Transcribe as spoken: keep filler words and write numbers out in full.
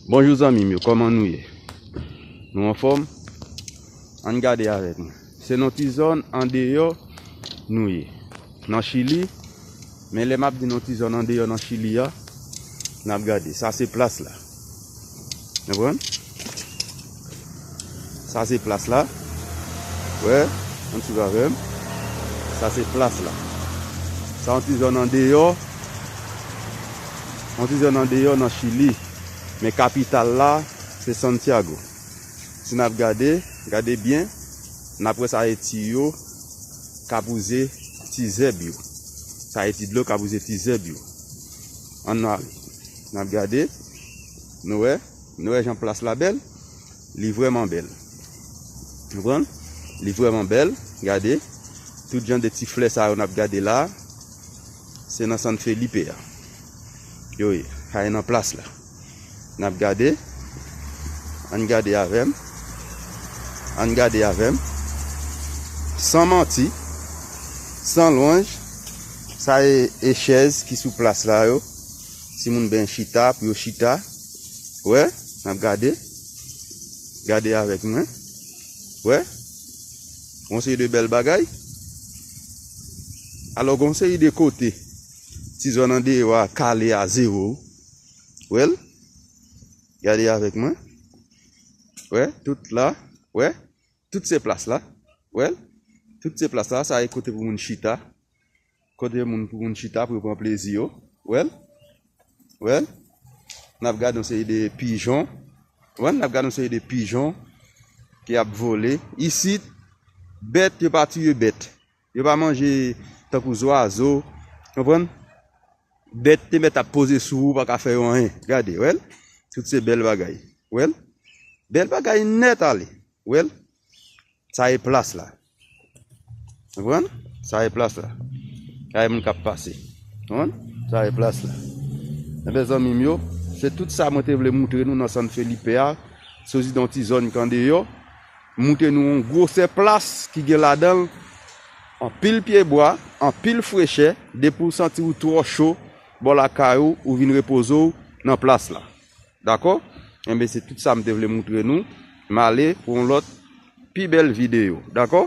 Bonjou zanmi m yo, kòman nou ye? Nou anfòm? Ann gade avèk mwen. Se nan ti zòn andeyò nou ye. Nan Chili, men lè m ap di nan ti zòn andeyò nan Chili a, n ap gade. Sa se plas la. Konprann? Sa se plas la. Wè, ann swiv avè m. Sa se plas la. Sa yon ti zòn andeyò. Yon ti zòn andeyò nan Chili. Men kapital la, se Santiago. Si n ap gade, gade byen, n ap wè sa e ti yo ka pouze ti zèb yo. Sa e ti dlo ka pouze ti zèb yo. Ann ale. N ap gade, nou wè, nou wè jan plas la bèl, li vrèman bèl. Konprann? Li vrèman bèl, gade. Tout jan de ti flè sa yo n ap gade la, se nan San Felipe a. Yo ye, sa e nan plas la. N ap gade. Ann gade avè m. Ann gade avè m. San manti, san lwanj, sa e, e chèz ki sou plas la yo. Si moun ben chita, pou yo chita. Wè, n ap gade. Gade avèk mwen. Wè. Gon seri de bèl bagay. Alò, gon seri de kote. Ti zòn andeyò a kale a zewo. Wè l? Gade avèk mwen. Wè, tout la. Wè, tout se plas la. Wè l? Tout se plas la. Sa e kote pou moun chita. Kote moun pou moun chita, pou yo pran plezi yo. Wè l? Wè l? N ap gade yon seri de pijon. Wè l? N ap gade yon seri de pijon ki ap vole. Isit, bèt, yo pa tiye bèt. Yo pa manje tankou zwazo. Konprann? Bèt te mèt ap poze sou ou, pa ka fè yo anyen. Gade, wè l? Tout se bèl bagay. Wè l? Bèl bagay nèt ale. Wè l? Sa e plas la. Konprann? Sa e plas la. Sa e moun k ap pase. Konprann? Sa e plas la. Enben, zanmi m yo, se tout sa mwen te vle moutre nou nan San Felipe a. Soti nan ti zòn ki andeyò. Moutre nou yon gwosè plas ki gen ladan l anpil pyebwa, anpil frechè, depi w santi w twò cho bò lakay ou, ou vin repoze w nan plas la. Dakò? Enben, se tout sa m te vle moutre nou. M ale pou yon lòt pi bèl videyo. Dakò?